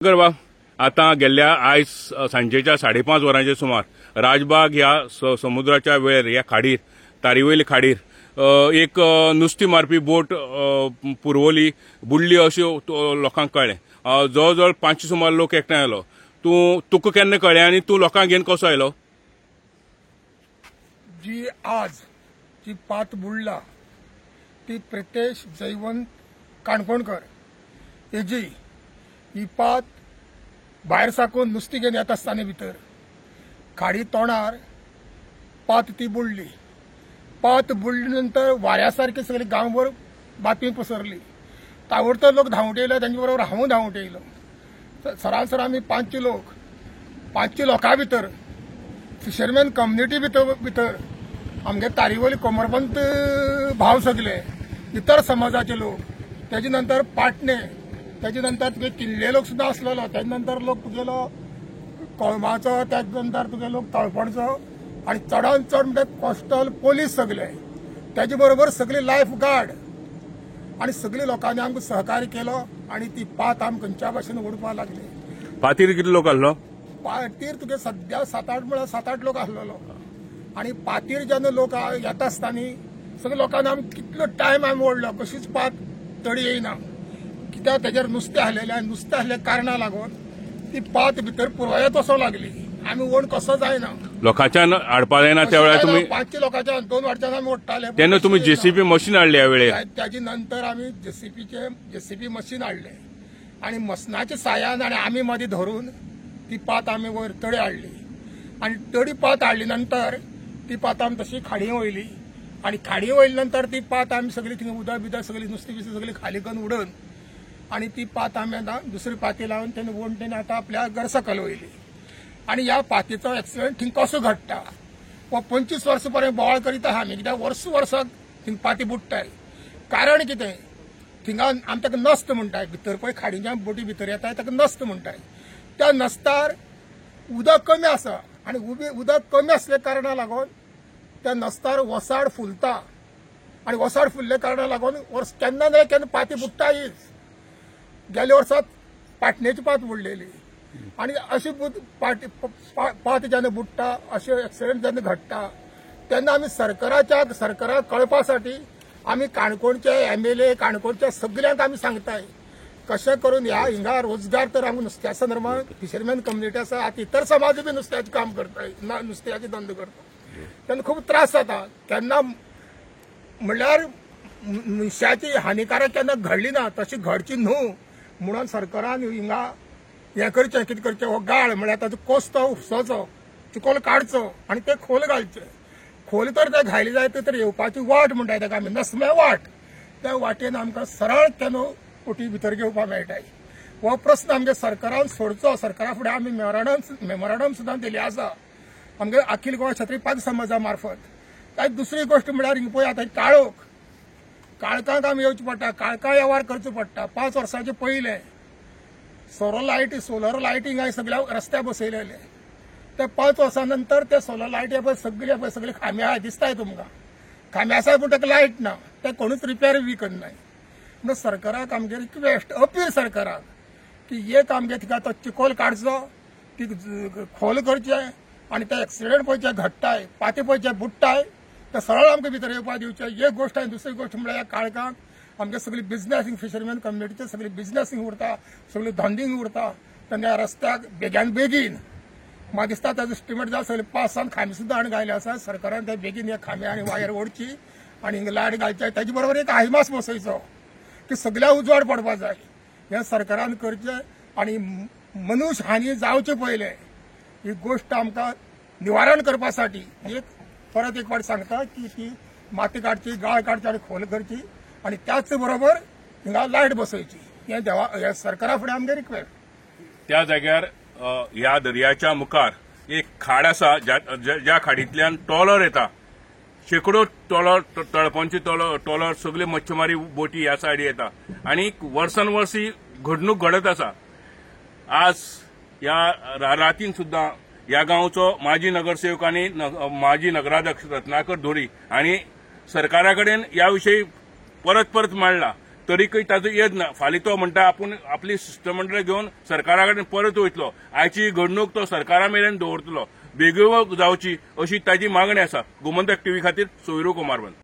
बाब, आतां गेल्ल्या आयज सांजेच्या 5:30 वरांचे सुमार राजबाग ह्या समुद्राच्या वेळेर ह्या खाडीर, तारीवयले खाडीर एक नुस्ती मारपी बोट पुरवली, बुडली अशें लोकांक कळ्ळें. जवळ जवळ 500 सुमार लोक एकठांय आयलो. तूं तुका केन्ना कळ्ळें आनी तूं लोकांक घेवन कसो आयलो? जी आज जी पात बुडला ती प्रितेश जयवंत काणकोणकर हेजी ही पात भायर साकून नुस्ती घेवन येता आसतना भितर खाडी तोंडार पात ती बुडली. पात बुडली नंतर वाऱ्या सारकी सगळी गांवभर बातमी पसरली. ताबडतोब लोक धांवट येयलो, तेंचे बरोबर हांव धांवट येयलो. सरासर आमी 500 लोक, 500 लोकां भितर फिशरमॅन कम्युनिटी भितर भितर आमगे तारीवयले कोमरपंत भाव सगले, इतर समाजाचे लोक, तेजे नंतर पाटणे, तेजे नंतर तुगे किल्ले लोक सुद्दां आसलेलो, तेजे नंतर लोक तुगेलो कोळमाचो, तेजे नंतर तुगे लोक तळपणचो आनी चडान चड म्हणजे कोस्टल पोलीस सगले, तेजे बरोबर सगळे लायफ गार्ड आनी सगळे लोकांनी आमकां सहकार्य केलो आनी ती पात आमकां खंयच्या भाशेन ओडपाक लागली. पातीर कितले लोक आसलो? पातीर तुगे सद्या 7-8 म्हळ्यार 7-8 लोक आसलेलो. आनी पातीर जेन्ना लोक येता आसतना सगळे लोकांनी आमकां कितलो टायम आमी ओडलो, कशीच पात तडी येयना, कित्याक तेजेर नुस्तें आसलेलें आनी नुस्तें आसल्या कारणा लागून ती पात भितर पुरवयत वचोंक लागली. आमी ओड कसो जायना, लोकांच्यान हाडपा जायना. त्या वेळार तुमी 500 लोकांच्यान 2 वाटच्यान आमी ओडटाले. तेन्ना तुमी जेसीबी मशीन हाडली ह्या वेळेर? त्याची नंतर आमी जेसीबी मशीन हाडलें आनी मशनाच्या सायान आनी आमी मदीं धरून ती पात आमी वयर तडी हाडली. आनी तडी पात हाडली नंतर ती पात आमी तशी खाडी वयली आनी खाडी वयली नंतर ती पात आमी सगळी थिंगा उदक बिदक सगळी नुस्ती बिस्ती सगळी खाली करून उडोवन आनी ती पात आमी आतां दुसरी पाती लावन तेणी वणटीन आतां आपल्या गरसकल वयली. आनी ह्या पातीचो एक्सिडंट थिंग कसो घडटा हो 25 वर्सां पर्यंत बोवाळ करीत आहा आमी, कित्याक वर्स वर्साक थिंग पाती बुडटाय. कारण कितें, थिंगा आमी ताका नस्त म्हणटाय, भितर पळय खाडीच्या बोटी भितर येताय ताका नस्त म्हणटाय. त्या नस्तार उदक कमी आसा आनी उदक कमी आसल्या कारणा लागून त्या नस्तार वसाड फुलता आनी वसाड फुल्ल्या कारणा लागून वर्स केन्ना ना केन्ना पाती बुडटायच. गेल्या वर्सात पाटणेची पात बुडलेली आनी अशी पात जेन्ना बुडटा, अशे एक्सिडंट जेन्ना घडटा तेन्ना आमी सरकाराक कळपासाठी आमी काणकोणचे एमएलए, काणकोणच्या सगल्यांक आमी सांगताय कशें करून ह्या हिंगा रोजगार तर आमकां नुस्त्या संदर्भात फिशरमॅन कम्युनिटी आसा, आतां इतर समाज बी नुस्त्याचें काम करता, नुस्त्याचे धंदो करता, तेन्ना खूब त्रास जाता. केन्ना म्हणल्यार मनशाची हानिकारक केन्ना घडली ना, तशी घडची न्हू म्हणून सरकारान हिंगा हें करचें, कितें करचें, हो गाळ म्हळ्यार ताचो कोस्तो उपसोचो, चिकोल काडचो आनी ते खोल घालचे. खोल तर ते घायले जाय तर येवपाची वाट म्हणटाय ताका आमी, नसमे वाट, त्या वाटेन आमकां सरळ तेन्ना बोटी भितर घेवपाक मेळटाय. हो प्रस्न आमगे सरकारान सोडचो. सरकारा फुडें आमी मेमोरंडम सुद्दां दिलें आसा आमगे अखिल गोवा क्षत्रीय पाग समाजा मार्फत. काय दुसरी गोश्ट म्हळ्यार हिंगा पळय आतां काळोख, काळखाक आमी येवचें पडटा, काळखा वेव्हार करचो पडटा. 5 वर्सांचे पयलें सोलर लायटींग हांवें सगळ्या रस्त्यार बसयलेले, ते 5 वर्सां नंतर ते सोलर लायटी पळय सगळे पळय सगळे खांबे आहा दिसताय तुमकां, खांबे आसा पूण ताका लायट ना, ते कोणूच रिपेर बी करनाय. म्हणून सरकाराक आमगे रिक्वेस्ट, अपील सरकाराक की एक आमगे थिंगा तो चिकोल काडचो, ती खोल करचें आनी ते एक्सिडंट पळय जे घडटाय, पाती पळय जे बुडटाय ते सरळ आमकां भितर येवपाक दिवचें. एक गोश्ट आनी दुसरी गोश्ट म्हळ्यार काळखाक आमगे सगळी बिजनेस फिशरमॅन कम्युनिटीचे सगळी बिजनेसींग उरता, सगळी धंदींग उरता. तेन्ना रस्त्याक बेग्यान बेगीन म्हाका दिसता ताजो एस्टिमेट जावन सगळे 5 सान खांबे सुद्दां हाडून घायले आसा. सरकारान ते बेगीन हे खांबे आनी वायर ओडची आनी हिंगा लायट घालचे, ताजे बरोबर एक हायमास बसयचो की सगळ्या उजवाड पडपा जाय. हें सरकारान करचें आनी मनुष्य हानी जावचे पयलें ही गोश्ट आमकां निवारण करपासाठी एक परत एक फावट सांगता की ती माती काडची, गाळ काडची आनी खोल करची आनी त्याच बरोबर हिंगा लायट बसयची. हें देवा हे सरकारा फुडें आमगे रिक्वेस्ट. त्या जाग्यार ह्या दर्याच्या मुखार एक खाड आसा, ज्या खाडींतल्यान ट्रॉलर येता, शेकडो ट्रॉलर, तळपणचे ट्रॉलर, सगळे मच्छीमारी बोटी ह्या सायडी येता आनी वर्सान वर्स ही घडणूक घडत आसा. आज ह्या रातीन सुद्दां ह्या गांवचो माजी नगरसेवक आनी माजी नगराध्यक्ष रत्नाकर धोरी आनी सरकारा कडेन ह्या विशयी परत परत मांडला, तरीकय ताजो येत ना. फाल्यां तो म्हणटा आपूण आपली शिश्टमंडळ घेवन सरकारा कडेन परत वयतलो. आयची घडणूक तो सरकारा मेरेन दवरतलो. बेगोबेग जावची अशी ताजी मागणी आसा. गोमंतक टीव्ही खातीर सोयरू कुमारबंद.